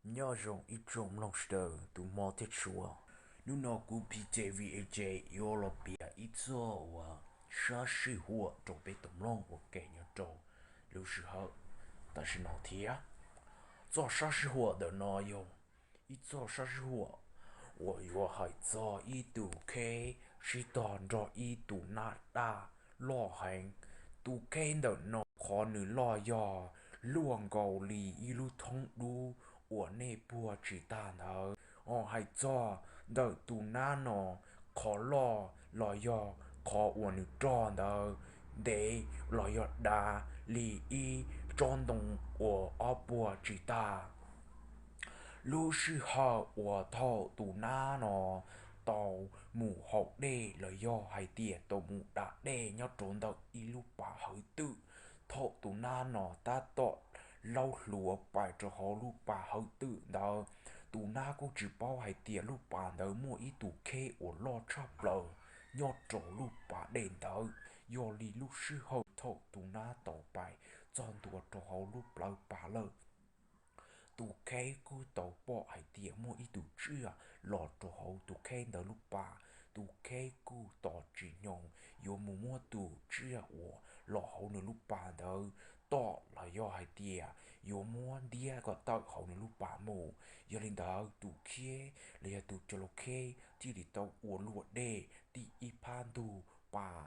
Nyob zoo ib tsoom mloog sawv daws tus hmov thiab tshua. Hnub no kuv P J V A J yuav los piav ib txoj uas sab sij huam rau peb tau mloog ua ke nyob rau lub sij hawm tam sim no thiab. Txoj sab sij huam ntawm no yog ib txoj sab sij huam uas yuav hais txog ib tus kheb sib tog nrog ib tus nab daj loj heev. Tus kheb ntawm no qhov nws loj yog luaj nkaus li ib lub thoob dub uas nej puag tsis tag ntawd. Ho hais txog ntawm tus nab no, qhov loj los yog qhov uas nws rog ntawd ntev los yog dav li ib tsob ntoo uas ob puag tsis tag. Lub sij hawm uas thaum tus nab no tau mus haus dej los yog hais tias tau mus da dej nyob rau ntawm ib lub pas hawv twm, thaum tus nab no tab tom laub hluav pais rau hauv lub pas hawv twm ntawd, tus nab kuj tsis paub hais tias lub pas ntawd muaj ib tus kheb uas loj tshaj plaws nyob rau lub pas dej ntawd. Yog li lub sij hawm thaum tus nab tau pais txog ntua rau hauv lub plawv pas lawm, tus kheb kuj tau pom hais tias muaj ib tus tsiaj los rau hauv tus kheb ntawd lub pas. Tus kheb kuj tos tsis nyoog yuav mus muab tus tsiaj uas los hauv nws lub pas ntawd tom los yog hais tias yuav muab ntiab kom tawm hauv nws lub pas mus. Yog li ntawd tus kheb los yog tus cov laus kheb thiaj li tau ua luam dej tim ib phab ntug pas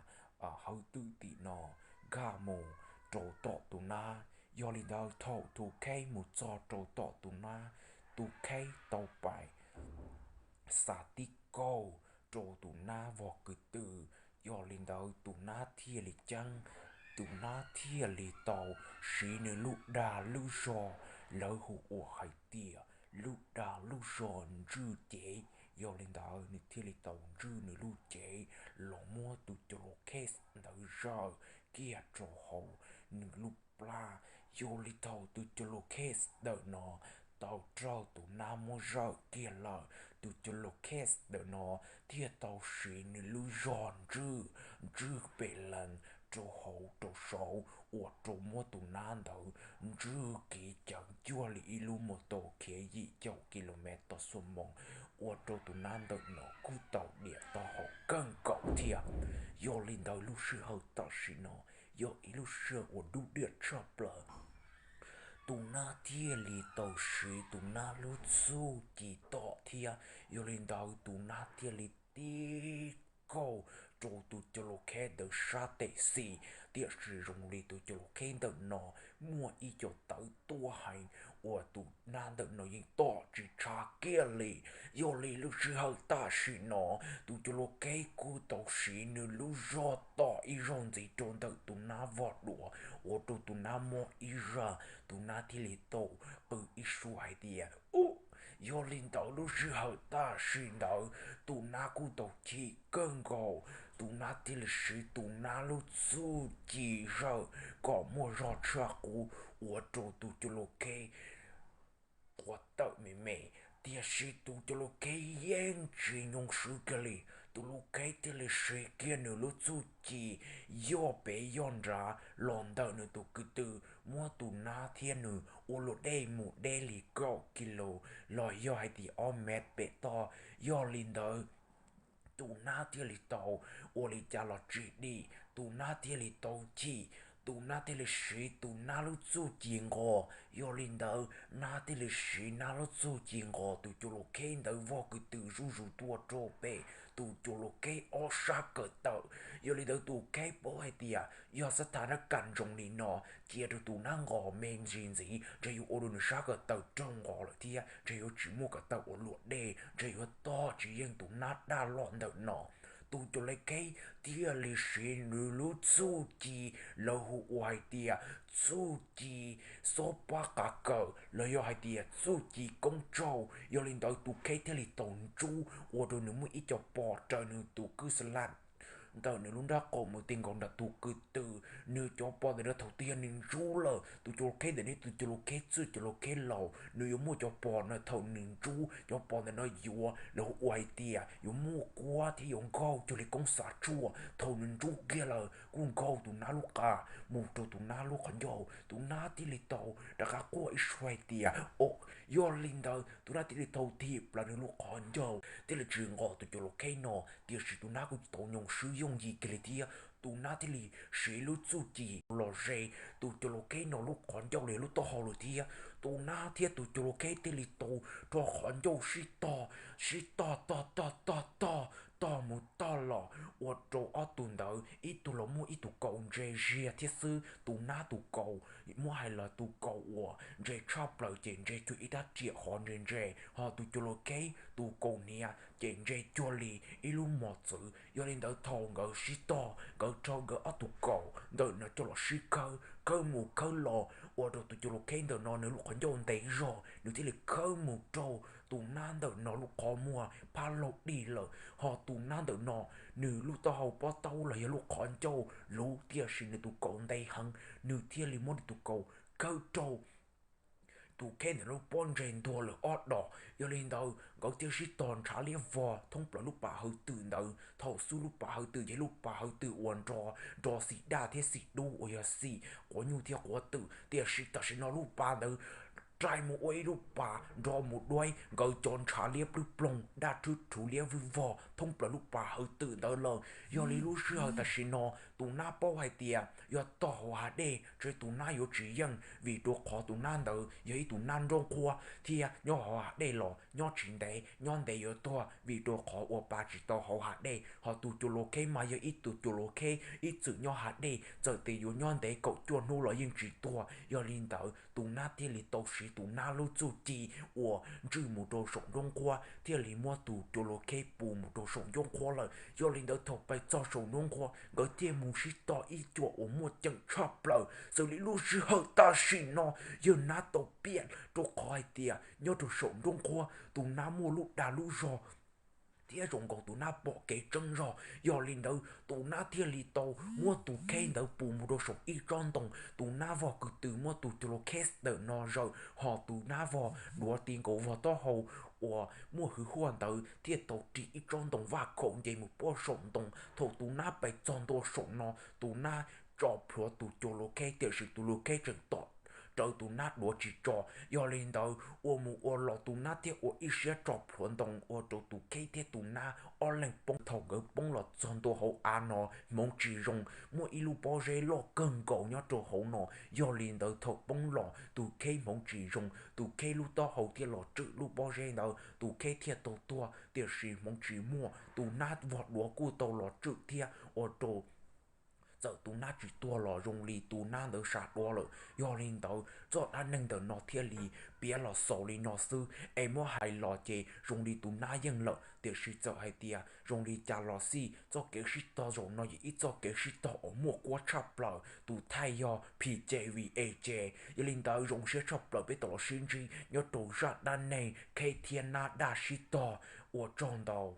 hawv twm tim no nkag mus rau tom tus nab. Yog li ntawd thaum tus kheb mus txog rau tom tus nab, tus kheb tau pais xa tib kaug rau tus nab vog kwv tw. Yog li ntawd tus nab thiaj li ceeb, tus nab thiaj li tau siv nws lub dag lub zog, lawv hu ua hais tias lub dag lub zog ntswj cev. Yog li ntawd nws thiaj li tau ntswj nws lub cev los muab tus cov laus kheb ntawd zawm kiag rau hauv nws lub plab. Yog li thaum tus cov laus kheb ntawm no tau raug tus nab muab zawm kiag lawm, tus cov laus kheb ntawm no thiaj tau siv nws lub zog ntswj, ntswj pem lees rau hauv rau saud ua rau muab tus nab ntawd ntswj kiv ceev cuag li ib lub mus tau khiav yim caum ki lo mev toj xuab moos, ua rau tus nab ntawm no kuj tau diam tau haum kawg nkaus thiab. Yog li ntawd lub sij hawm tam sim no yog ib lub sij hawm uas dub diam tshaj plaws. Tus nab thiaj li tau siv tus nab lub txuj ci tom thiab. Yog li ntawd tus nab thiaj li tib kaug rau tus cov laus kheb ntawd sab tes xis. Tiam sis zoo li tus cov laus kheb ntawm no muaj ib co tawv tuab heev uas tus nab ntawm no yeej tom tsis tshav kiag li. Yog li lub sij hawm tam sim no tus cov laus kheb kuj tau siv nws lub zog tom ib zaug ntxiv rau ntawm tus nab vog duav, ua rau tus nab mob ib zag, tus nab thiaj li tau qw ib suab hais tias, Ub! Yog li ntawd lub sij hawm tam sim ntawd tus nab kuj tau chim kawg nkaus, tus nab thiaj li siv tus nab lub txuj ci zawm kom muaj zog tshaj qub, ua rau tus cov laus kheb quav tawm me me. Tiam sis tus cov laus kheb yeej tsis nyoo swv kiag li, tus laus kheb thiaj li siv kiag nws lub txuj ci yog pem yog nrad los ntawm nws tus kwv tw, muab tus nab thiab nws ua luam dej mus deb li kaum ki lo los yog hais tias ob mev pem toj. Yog li ntawd tus nab thiaj li tau ua li cas los tsis dim, tus nab thiaj li tau chim, tus nab thiaj li siv tus nab lub txuj ci nqos. Yog li ntawd nab thiaj li siv nab lub txuj ci nqos tus cov laus kheb ntawd vog kwv tw zuj zus tuaj rau pem tus cov laus kheb ob sab kawm tawm. Yog li ntawd tus kheb paub hais tias yog xab thas nab kam ntsoov li no, cia rau tus nab nqos me ntsis ntxiv ntshe yuav ua rau nws sab kawm tawm raug nqos lawm thiab ntshe yuav tsis muaj kawm tawm ua luam dej, ntshe yuav tog tsis yeej tus nab daj loj ntawm no. Tus cov laus kheb thiaj li siv nws lub txuj ci, lawv hu ua hais tias txuj ci xob pab qav kawm los yog hais tias txuj ci koob tsaug. Yog li ntawd tus kheb thiaj li tau ntsub ua rau nws muaj ib co pos raws nws tus kwj xa laj ntawm nws lub nrab qaum mus ti nkaus nram tus kwv tw. Nws cov pos ntawm no thaum twg yog nws ntsub lawm tus cov laus kheb ntawm no, tus cov laus kheb txwj cov laus kheb laus, nws yuav muaj cov pos no, thaum nws ntsub cov pos ntawm no yuav, lawv hu ua hais tias yuav muaj kuab thiab yuav nkaug cuag li koob xav tshuaj. Thaum nws ntsub kiag lawm kuj nkaug tus nab lub qa mus rau tus nab lub qhov ncauj, tus nab thiaj li tau rov qab quaj ib suab hais tias, O, Yog li ntawd tus nab thiaj li thau thim plaws nws lub qhov ncauj thiaj li tsis nqos tus cuag luag kheb no, tiam sis tus nab kuj tsis tau nyoo swb yooj yim kiag li thiab. Tus nab thiaj li siv lub txuj ci los ze tus cuag luag kheb no lub qhov ncauj los yog lub taub hau lawm thiab. Tus nab thiab tus cuag luag kheb thiaj li tau rho qhov ncauj sib tog, sib tog tog tog tog tog, tog mus tog los, ua rau ob tug ntawd ib tug los muaj ib tug kaus ntse ziag thiab xwb. Tus nab tus kaus, muab hais los tus kaus uas ntse tshaj plaws ces ntse cuag ib rab riam qhov ntse ntse, ho tus cuag luag kheb tus kaus hniav ces ntse cuag li ib lub mos txwv. Yog li ntawd thaum nkawd sib tog, nkawd rho nkawd ob tug kaus ntawm no coj los sib khawb, khawb mus khawb los, ua rau tus cuag luag kheb ntawm no nws lub qhov ncauj ntev zog, nws thiaj li khawb mus rau tus nab ntawm no lub qhov muag phab laug dig lawm. Ho tus nab ntawm no, nws lub taub hau pob taub los yog lub qhov ncauj luv, tiam sis nws tus kaus ntev heev, nws thiaj li muab nws tus kaus khawb rau tus kheb ntawm lub pob ntseg ntuag lawm ob dos. Yog li ntawd nkawd thiaj sib tog ntshav liab vog thoob plaws lub pas hawv twm ntawd. Thaum xub lub pas hawv twm yog lub pas hawv twm uas nrov, nrov xim daj thiab xim dub uas yog xim quav nyuj thiab quav twm, tiam sis tam sim no lub pas ntawd rais mus ua ib lub pas nrov mus duab, nkawd cov ntshav liab plwb ploog, daj rhwb rhuv liab vwj vog thoob plaws lub pas hawv twm ntawd lawm. Yog li lub sij hawm tam sim no tus nab paub hais tias yog tog hauv hav dej ces tus nab yuav tsis yeej, vim rau qhov tus nab ntawd yog ib tus nab nroob qhuab thiab nyob hauv hav dej los nyob tsis ntev, nyob ntev yuav tuag, vim rau qhov ua pa tsis tau hauv hav dej. Ho tus cuag luag kheb mas yog ib tug cuag luag kheb ib txwm nyob hav dej, txawm tias yuav nyob ntev kaum cuaj hnub los yeej tsis tuag. Yog li ntawd tus nab thiaj li tau siv tus nab lub txuj ci uas ntswj mus rau saum nroob qhuab, thiaj li muab tus cuag luag kheb pus mus rau saum nroob qhuab lawm. Yog li ntawd thaum pais txog saum nroob qhuab, nkawd thiaj mus sib tog ib cuam uas muaj ceem tshaj plaws. Xws li lub sij hawm tam sim no yawg nab tau piam, rau qhov hais tias nyob rau saum nroob qhuab tus nab muaj lub dag lub zog thiab zoo nkaus tus nab pom kev tseeb zog. Yog li ntawd tus nab thiaj li tau muab tus kheb ntawd pus mus rau saum ib tsob ntoo. Tus nab vog kwv tw muab tus cuag luag kheb ntawm no zawm, ho tus nab vog duav ti nkaus vog taub hau uas muaj hwv huaj ntawd thiaj tau ris ib tsob ntoo vaj khaum nce mus pob saum ntoo. Thaum tus nab pais txog ntua saum no, tus nab tso plhuav tus cuag luag kheb, tiam sis tus luag kheb tseem tom rawv tus nab duav tsis tso. Yog li ntawd ua mus ua los tus nab thiaj ua ib siab tso plhuav ntoo ua rau tus kheb thiab tus nab ob leeg poob. Thaum nkawd poob los txog ntua hauv av no, hmoov tsis zoo, muaj ib lub pob zeb loj kawg nkaus nyob rau hauv no. Yog li ntawd thaum poob los tus kheb hmoov tsis zoo, tus kheb lub taub hau thiaj los tswm lub pob zeb ntawd, tus kheb thiaj tau tuag. Tiam sis hmoov tsis muaj, tus nab vog duav kuj tau los tswm thiab ua rau txawm tus nab tsis tuag los zoo li tus nab ntawd sab duav lawm. Yog li ntawd txoj dab neeg ntawm no thiaj li piav los xaus li no xwb. Es muab hais los ces zoo li tus nab yeej lawm, tiam sis txawm hais tias zoo li cas los xij, txoj kev sib tog zaum no yog ib txoj kev sib tog uas muaj kuab tshaj plaws. Tus thaij yog P J V A J. Yog li ntawd zoo siab tshaj plaws peb tau los sib ntsib nyob rau zaj dab neeg kheb thiab nab daj sib tog. Ua tsaug ntau.